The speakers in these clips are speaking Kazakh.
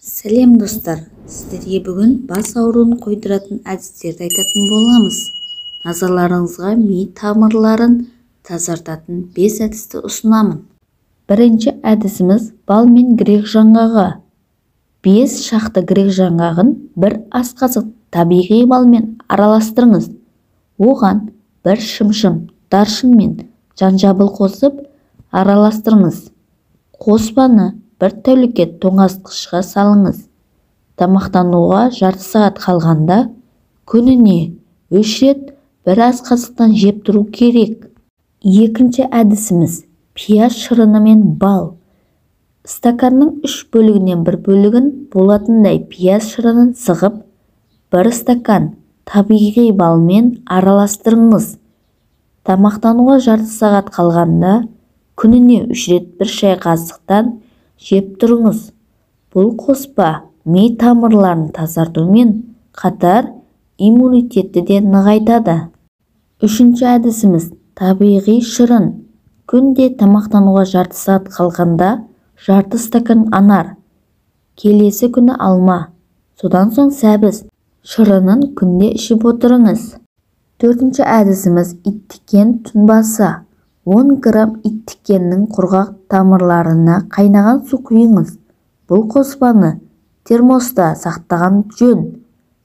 Сәлем, достар! Сіздерге бүгін бас ауруын қойдыратын әдістерді айтатын боламыз. Назарларыңызға ми тамырларын тазартатын 5 әдісті ұсынамын. Бірінші әдісіміз бал мен грек жаңғағы. 5 шақты грек жаңғағын 1 ас қасық табиғи балмен араластырыңыз. Оған 1 шымшым даршын мен жанжабыл қосып араластырыңыз. Қоспаны бір тәулікке тоңазытқышқа салыңыз. Тамақтануға жарты сағат қалғанда күніне 3 рет 1 ас қасықтан жеп тұру керек. Екінші әдісіміз пияз шырыны мен бал. Стаканның 3 бөлігінен 1 бөлігін болатындай пияз шырынын сығып, 1 стакан табиғи балмен араластырыңыз. Тамақтануға жарты сағат қалғанда күніне 3 рет 1 шай қасықтан жеп тұрыңыз. Бұл қоспа ми тамырларын тазартумен қатар иммунитетті де нығайтады. Үшінші әдісіміз табиғи шырын. Күнде тамақтануға жарты сағат қалғанда жарты стакан анар, келесі күні алма, содан соң сәбіз шырынын күнде ішіп отырыңыз. Төртінші әдісіміз иттікен тұнбасы. 10 грамм иттікеннің құрғақ тамырларына қайнаған су құйыңыз. Бұл қоспаны термоста сақтаған жөн.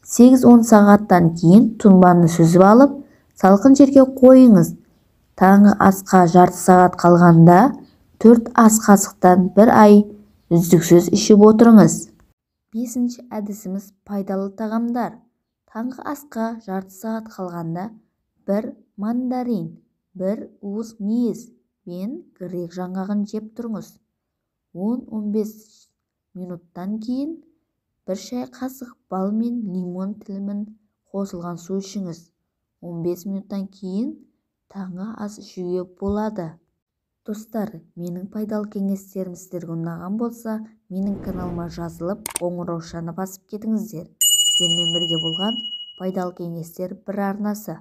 8-10 сағаттан кейін тұнбаны сүзіп алып, салқын жерге қойыңыз. Таңғы асқа жарты сағат қалғанда 4 ас қасықтан 1 ай үздіксіз ішіп отырыңыз. Бесінші әдісіміз пайдалы тағамдар. Таңғы асқа жарты сағат қалғанда 1 мандарин, 1 уыс мейіз пен грек жаңғағын жеп тұрыңыз. 10-15 минуттан кейін 1 шай қасық бал мен лимон тілімін қосылған су ішіңіз. 15 минуттан кейін таңғы ас ішуге болады. Достар, менің пайдалы кеңестерім сіздерге ұнаған болса, менің каналыма жазылып, қоңыраушаны басып кетіңіздер. Сіздермен бірге болған пайдалы кеңестер бір арнасы.